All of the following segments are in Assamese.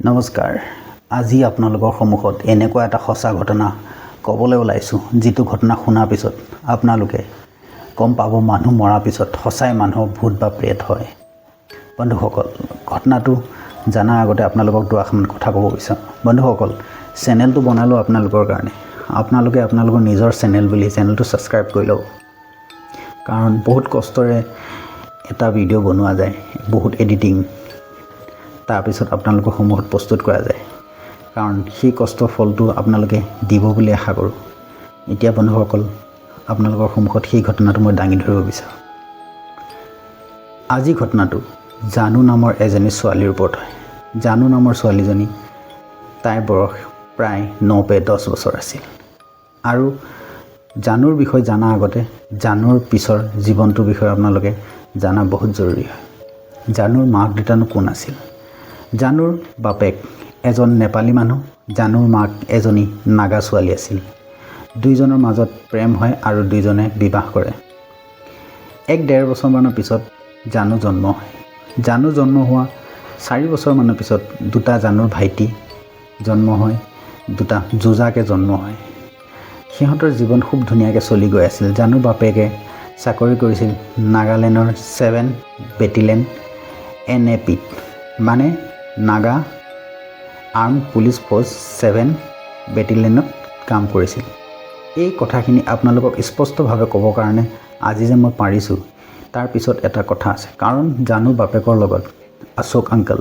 নমস্কাৰ। আজি আপোনালোকৰ সন্মুখত এনেকুৱা এটা সঁচা ঘটনা ক'বলৈ ওলাইছোঁ, যিটো ঘটনা শুনাৰ পিছত আপোনালোকে গম পাব মানুহ মৰাৰ পিছত সঁচাই মানুহৰ ভূত বা প্ৰেত হয়। বন্ধুসকল, ঘটনাটো জনাৰ আগতে আপোনালোকক দুআষাৰমান কথা ক'ব বিচাৰোঁ। বন্ধুসকল, চেনেলটো বনালোঁ আপোনালোকৰ কাৰণে। আপোনালোকে আপোনালোকৰ নিজৰ চেনেল বুলি চেনেলটো ছাবস্ক্ৰাইব কৰি ল'ব, কাৰণ বহুত কষ্টৰে এটা ভিডিঅ' বনোৱা যায়, বহুত এডিটিং, তাৰপিছত আপোনালোকৰ সন্মুখত প্ৰস্তুত কৰা যায়। কাৰণ সেই কষ্টৰ ফলটো আপোনালোকে দিব বুলি আশা কৰোঁ। এতিয়া বন্ধুসকল, আপোনালোকৰ সন্মুখত সেই ঘটনাটো মই দাঙি ধৰিব বিচাৰোঁ। আজি ঘটনাটো জানু নামৰ এজনী ছোৱালীৰ ওপৰত হয়। জানু নামৰ ছোৱালীজনী, তাইৰ বয়স প্ৰায় 9 পে 10 বছৰ আছিল। আৰু জানুৰ বিষয়ে জনাৰ আগতে জানুৰ পিছৰ জীৱনটোৰ বিষয়ে আপোনালোকে জনা বহুত জৰুৰী হয়। জানুৰ মাক দেউতানো কোন আছিল? জানুৰ বাপেক এজন নেপালী মানুহ, জানুৰ মাক এজনী নাগা ছোৱালী আছিল। দুইজনৰ মাজত প্ৰেম হয় আৰু দুইজনে বিবাহ কৰে। এক ডেৰ বছৰমানৰ পিছত জানু জন্ম হয়। জানু জন্ম হোৱা 4 বছৰমানৰ পিছত দুটা জানুৰ ভাইটি জন্ম হয়, দুটা যুঁজাকে জন্ম হয়। সিহঁতৰ জীৱন খুব ধুনীয়াকৈ চলি গৈ আছিল। জানুৰ বাপেকে চাকৰি কৰিছিল নাগালেণ্ডৰ ছেভেন বেটেলিয়ন এনএপিত, মানে Naga arm police force seven বেটেলিয়নত কাম কৰিছিল। এই কথাখিনি আপোনালোকক স্পষ্টভাৱে ক'বৰ কাৰণে আজি যে মই পাৰিছোঁ, তাৰ পিছত এটা কথা আছে। কাৰণ জানু বাপেকৰ লগত অশোক আংকল,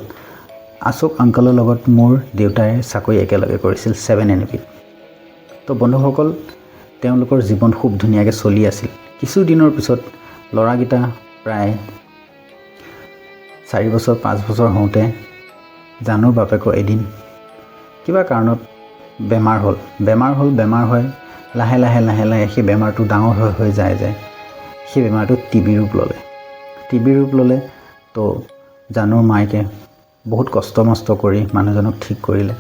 অশোক আংকলৰ লগত মোৰ দেউতাই চাকৰি একেলগে কৰিছিল ছেভেন এনএপিত। তো বন্ধুসকল, তেওঁলোকৰ জীৱন খুব ধুনীয়াকৈ চলি আছিল। কিছুদিনৰ পিছত ল'ৰাকেইটা প্ৰায় 4 বছৰ 5 বছৰ হওঁতে জানুৰ বাপেকৰ এদিন কিবা কাৰণত বেমাৰ হ'ল। বেমাৰ হ'ল, বেমাৰ হৈ লাহে লাহে লাহে লাহে সেই বেমাৰটো ডাঙৰ হৈ হৈ যায় যায় সেই বেমাৰটো টিবি ৰূপ ল'লে। টিবি ৰূপ ল'লে। তো জানুৰ মায়েকে বহুত কষ্ট মষ্ট কৰি মানুহজনক ঠিক কৰিলে।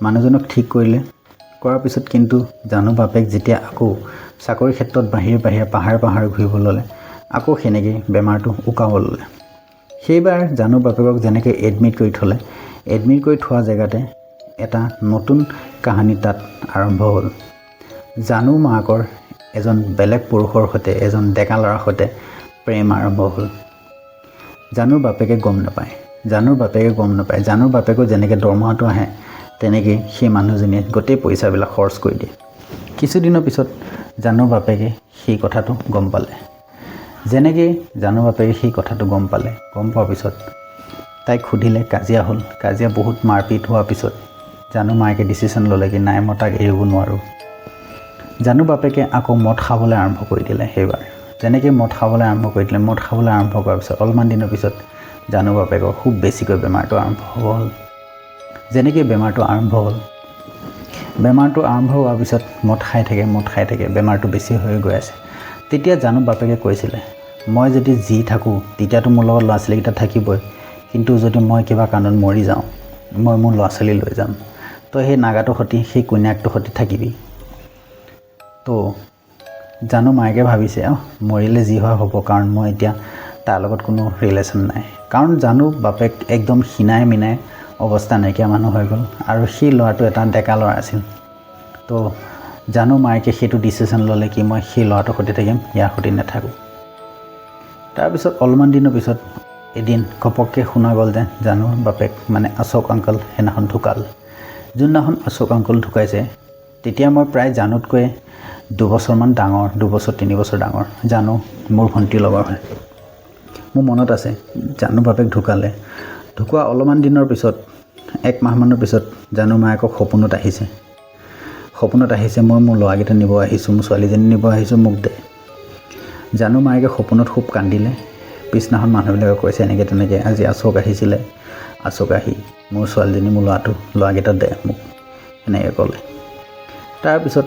মানুহজনক ঠিক কৰিলে, কৰাৰ পিছত কিন্তু জানু বাপেক যেতিয়া আকৌ চাকৰিৰ ক্ষেত্ৰত বাহিৰে বাহিৰে পাহাৰে পাহাৰে ঘূৰিব ল'লে, আকৌ সেনেকৈ বেমাৰটো উকাব ল'লে। সেইবাৰ জানু বাপেকক যেনেকৈ এডমিট কৰি থ'লে, এডমিট কৰি থোৱা জেগাতে এটা নতুন কাহানী তাত আৰম্ভ হ'ল। জানু মাকৰ এজন বেলেগ পুৰুষৰ সৈতে, এজন ডেকা ল'ৰাৰ সৈতে প্ৰেম আৰম্ভ হ'ল। জানুৰ বাপেকে গম নাপায়। জানুৰ বাপেকে গম নাপায়। জানুৰ বাপেকো যেনেকৈ দৰমহাটো আহে, তেনেকৈ সেই মানুহজনীয়ে গোটেই পইচাবিলাক খৰচ কৰি দিয়ে। কিছুদিনৰ পিছত জানুৰ বাপেকে সেই কথাটো গম পালে। যেনেকৈ জানুৰ বাপেকে সেই কথাটো গম পালে, গম পোৱাৰ পিছত তাইক সুধিলে, কাজিয়া হ'ল। কাজিয়া বহুত মাৰপিট হোৱাৰ পিছত জানু মায়েকে ডিচিশ্যন ল'লে কি নাই, মই তাক এৰিব নোৱাৰোঁ। জানু বাপেকে আকৌ মদ খাবলৈ আৰম্ভ কৰি দিলে। সেইবাৰ যেনেকৈ মদ খাবলৈ আৰম্ভ কৰি দিলে, মদ খাবলৈ আৰম্ভ কৰাৰ পিছত অলপমান দিনৰ পিছত জানু বাপেকৰ খুব বেছিকৈ বেমাৰটো আৰম্ভ হ'ব হ'ল। যেনেকৈ বেমাৰটো আৰম্ভ হ'ল, বেমাৰটো আৰম্ভ হোৱাৰ পিছত মদ খাই থাকে, মদ খাই থাকে, বেমাৰটো বেছি হৈ গৈ আছে। তেতিয়া জানু বাপেকে কৈছিলে, মই যদি জী থাকোঁ তেতিয়াতো মোৰ লগত ল'ৰা ছোৱালীকেইটা থাকিবই, কিন্তু যদি মই কিবা কাৰণত মৰি যাওঁ, মই মোৰ ল'ৰা ছোৱালী লৈ যাম। তই সেই নাগাটোৰ সৈতে, সেই কন্যাকটোৰ সৈতে থাকিবি। তো জানু মায়েকে ভাবিছে, অঁ, মৰিলে যি হয় হ'ব, কাৰণ মই এতিয়া তাৰ লগত কোনো ৰিলেশ্যন নাই। কাৰণ জানু বাপেক একদম ক্ষীণাই মিনাই অৱস্থা নাইকিয়া মানুহ হৈ গ'ল আৰু সেই ল'ৰাটো এটা ডেকা ল'ৰা আছিল। তো জানু মায়েকে সেইটো ডিচিশ্যন ল'লে কি মই সেই ল'ৰাটোৰ সৈতে থাকিম, ইয়াৰ সৈতে নাথাকোঁ। তাৰপিছত অলপমান দিনৰ পিছত এদিন ঘপককৈ শুনা গ'ল যে জানুৰ বাপেক মানে অশোক আংকল সেইদিনাখন ঢুকাল। যোনদিনাখন অশোক আংকল ঢুকাইছে, তেতিয়া মই প্ৰায় জানুতকৈ 2 বছৰমান ডাঙৰ, 2 বছৰ 3 বছৰ ডাঙৰ। জানু মোৰ ভণ্টিৰ লগৰ হয়। মোৰ মনত আছে, জানু বাপেক ঢুকালে। ঢুকোৱা অলপমান দিনৰ পিছত, এক মাহমানৰ পিছত জানু মায়েকক সপোনত আহিছে। সপোনত আহিছে, মই মোৰ ল'ৰাকেইটা নিব আহিছোঁ, মোৰ ছোৱালীজনী নিব আহিছোঁ, মোক দে। জানু মায়েকে সপোনত খুব কান্দিলে। পিছদিনাখন মানুহবিলাকে কৈছে, এনেকৈ তেনেকৈ আজি অশোক আহিছিলে, অশোক আহি মোৰ ছোৱালীজনী, মোৰ ল'ৰাটো, ল'ৰাকেইটা দে মোক, সেনেকৈ ক'লে। তাৰপিছত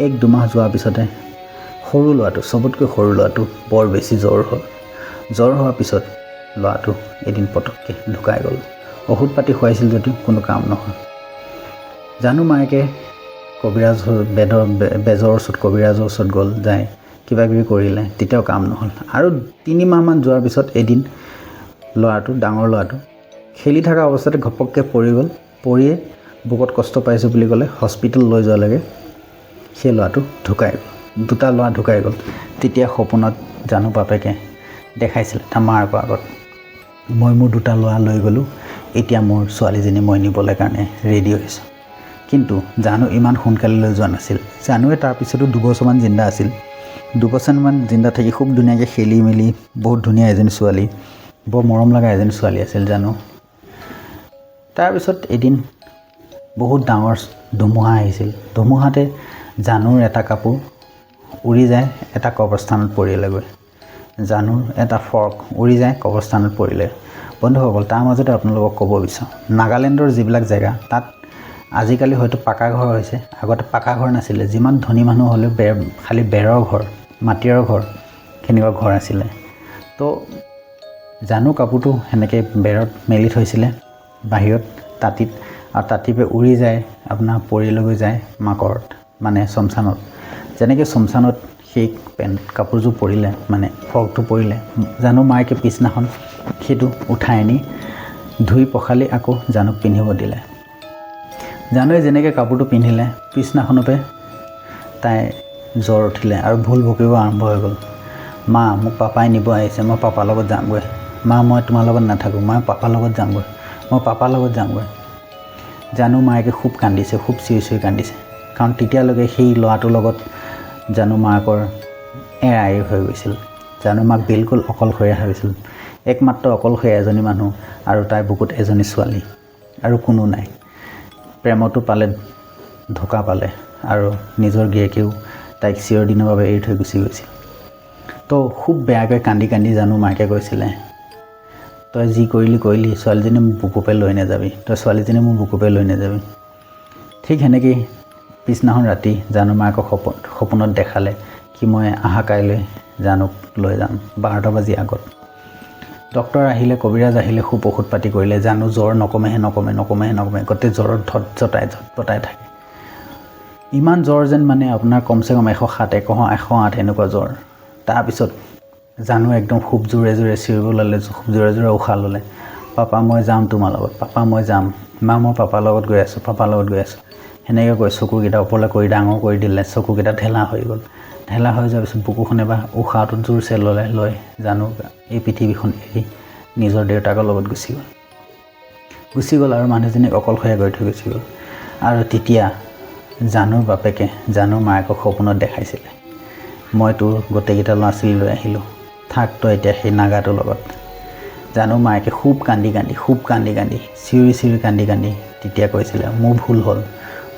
এক দুমাহ যোৱাৰ পিছতে সৰু ল'ৰাটো, চবতকৈ সৰু ল'ৰাটো বৰ বেছি জ্বৰ হ'ল। জ্বৰ হোৱাৰ পিছত ল'ৰাটো এদিন পটককৈ ঢুকাই গ'ল। ঔষধ পাতি খুৱাইছিল যদিও কোনো কাম নহ'ল। জানু মায়েকে কবিৰাজ বেদৰ বেজৰ ওচৰত, কবিৰাজৰ ওচৰত গ'ল, যায় কিবা কিবি কৰিলে, তেতিয়াও কাম নহ'ল। আৰু 3 মাহমান যোৱাৰ পিছত এদিন ল'ৰাটো, ডাঙৰ ল'ৰাটো খেলি থকা অৱস্থাতে ঘপককৈ পৰি গ'ল। পৰিয়ে বুকত কষ্ট পাইছোঁ বুলি ক'লে, হস্পিটেল লৈ যোৱালৈকে সেই ল'ৰাটো ঢুকাই গ'ল। দুটা ল'ৰা ঢুকাই গ'ল। তেতিয়া সপোনত জানু বাপেকে দেখাইছিলে তাৰ মাকৰ আগত, মই মোৰ দুটা ল'ৰা লৈ গ'লোঁ, এতিয়া মোৰ ছোৱালীজনী মই নিবলৈ কাৰণে ৰেডি হৈছোঁ। কিন্তু জানু ইমান সোনকালে লৈ যোৱা নাছিল। জানুৱে তাৰপিছতো 2 বছৰমান জিন্দা আছিল। 2 বছৰমান জিন্দা থাকি খুব ধুনীয়াকৈ খেলি মেলি বহুত ধুনীয়া এজনী ছোৱালী, বৰ মৰম লগা এজনী ছোৱালী আছিল জানু। তাৰপিছত এদিন বহুত ডাঙৰ ধুমুহা আহিছিল। ধুমুহাতে জানুৰ এটা কাপোৰ উৰি যায়, এটা কবৰস্থানত পৰিলেগৈ। জানুৰ এটা ফ্ৰক উৰি যায়, কবৰস্থানত পৰিলে। বন্ধুসকল, তাৰ মাজতে আপোনালোকক ক'ব বিচাৰোঁ, নাগালেণ্ডৰ যিবিলাক জেগা, তাত আজিকালি হয়তো পাকা ঘৰ হৈছে, আগতে পাকা ঘৰ নাছিলে। যিমান ধনী মানুহ হ'লেও বেৰ, খালী বেৰৰ ঘৰ, মাটিৰ ঘৰ, সেনেকুৱা ঘৰ আছিলে। তো জানু কাপোৰটো সেনেকৈ বেৰত মেলি থৈছিলে বাহিৰত তাঁতিত, আৰু তাঁতিৰ পৰা উৰি যায় আপোনাৰ পৰিলগৈ যায় মাকৰত, মানে শমশানত। যেনেকৈ শমশানত সেই পেণ্ট কাপোৰযোৰ পৰিলে, মানে ফ্ৰকটো পৰিলে, জানু মায়েকে পিছদিনাখন সেইটো উঠাই আনি ধুই পখালি আকৌ জানুক পিন্ধিব দিলে। জানুৱে যেনেকৈ কাপোৰটো পিন্ধিলে, পিছদিনাখনৰ পৰাই তাই জ্বৰ উঠিলে আৰু ভুল বকিব আৰম্ভ হৈ গ'ল। মা, মোক পাপাই নিব আহিছে, মই পাপাৰ লগত যামগৈ। মা, মই তোমাৰ লগত নাথাকোঁ, মই পাপাৰ লগত যামগৈ, মই পাপাৰ লগত যামগৈ। জানু মায়েকে খুব কান্দিছে, খুব চিঞৰি চিঞৰি কান্দিছে, কাৰণ তেতিয়ালৈকে সেই ল'ৰাটোৰ লগত জানু মাকৰ এৰা এৰি হৈ গৈছিল। জানু মাক বিলকুল অকলশৰীয়া হৈ গৈছিল। একমাত্ৰ অকলশৰীয়া এজনী মানুহ আৰু তাইৰ বুকুত এজনী ছোৱালী আৰু কোনো নাই। প্ৰেমতো পালে, ধোকা পালে আৰু নিজৰ গিৰিয়েকেও তাইক চিৰদিনৰ বাবে এৰি থৈ গুচি গৈছিল। তো খুব বেয়াকৈ কান্দি কান্দি জানু মাকে কৈছিলে, তই যি কৰিলি কৰিলি, ছোৱালীজনী মোৰ বুকুৰ লৈ নাযাবি, তই ছোৱালীজনী মোৰ বুকুৰ লৈ নাযাবি। ঠিক সেনেকেই পিছদিনাখন ৰাতি জানু মাকক সপোনত দেখালে কি মই অহা কাইলৈ জানুক লৈ যাম 12টা বাজি আগত। ডক্তৰ আহিলে, কবিৰাজ আহিলে, খুব ঔষধ পাতি কৰিলে। জানু জ্বৰ নকমেহে নকমে, নকমেহে নকমে, গোটেই জ্বৰত ধত জতাই ঝটপটাই থাকে। ইমান জ্বৰ যেন মানে আপোনাৰ কমচে কম 107, 108 এনেকুৱা জ্বৰ। তাৰপিছত জানু একদম খুব জোৰে জোৰে চিঞৰিব ল'লে, খুব জোৰে জোৰে উশাহ ল'লে, পাপা, মই যাম তোমাৰ লগত, পাপা, মই যাম, মা, মই পাপাৰ লগত গৈ আছোঁ, পাপাৰ লগত গৈ আছোঁ। সেনেকৈ কৈ চকুকেইটা ওপৰলৈ কৰি ডাঙৰ কৰি দিলে, চকুকেইটা ঢেলা হৈ গ'ল। ঢেলা হৈ যোৱাৰ পিছত বুকুখন এবাৰ উশাহটোত জোৰছে ল'লে, লৈ জানু এই পৃথিৱীখন এৰি নিজৰ দেউতাকৰ লগত গুচি গ'ল। গুচি গ'ল আৰু মানুহজনীক অকলশৰীয়া কৰি থৈ গুচি গ'ল। আৰু তেতিয়া জানুৰ বাপেকে জানুৰ মায়েকক সপোনত দেখাইছিলে, মই তোৰ গোটেইকেইটা ল'ৰা ছোৱালী লৈ আহিলোঁ, থাক তই এতিয়া সেই নাগাটোৰ লগত। জানু মায়েকে খুব কান্দি কান্দি, খুব কান্দি কান্দি, চিঞৰি চিঞৰি কান্দি কান্দি তেতিয়া কৈছিলে, মোৰ ভুল হ'ল,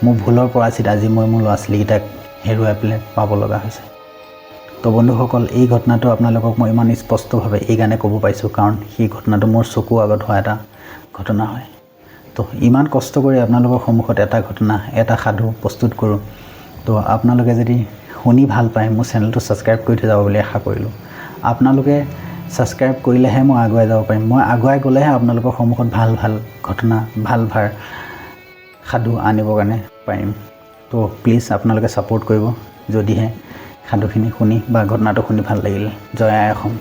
মোৰ ভুলৰ পৰাচিত আজি মই মোৰ ল'ৰা ছোৱালীকেইটাক হেৰুৱাই পেলাই পাব লগা হৈছে। তো বন্ধুসকল, এই ঘটনাটো আপোনালোকক মই ইমান স্পষ্টভাৱে এইকাৰণে ক'ব পাৰিছোঁ, কাৰণ সেই ঘটনাটো মোৰ চকুৰ আগত হোৱা এটা ঘটনা হয়। তো ইমান কষ্ট কৰি আপোনালোকৰ সন্মুখত এটা ঘটনা, এটা সাধু প্ৰস্তুত কৰোঁ। তো আপোনালোকে যদি শুনি ভাল পায়, মোৰ চেনেলটো ছাবস্ক্ৰাইব কৰি থৈ যাব বুলি আশা কৰিলোঁ। আপোনালোকে ছাবস্ক্ৰাইব কৰিলেহে মই আগুৱাই যাব পাৰিম। মই আগুৱাই গ'লেহে আপোনালোকৰ সন্মুখত ভাল ভাল ঘটনা, ভাল ভাল সাধু আনিবৰ কাৰণে পাৰিম। তো প্লিজ আপোনালোকে ছাপোৰ্ট কৰিব, যদিহে সাধুখিনি শুনি বা ঘটনাটো শুনি ভাল লাগিলে। জয় আই অসম।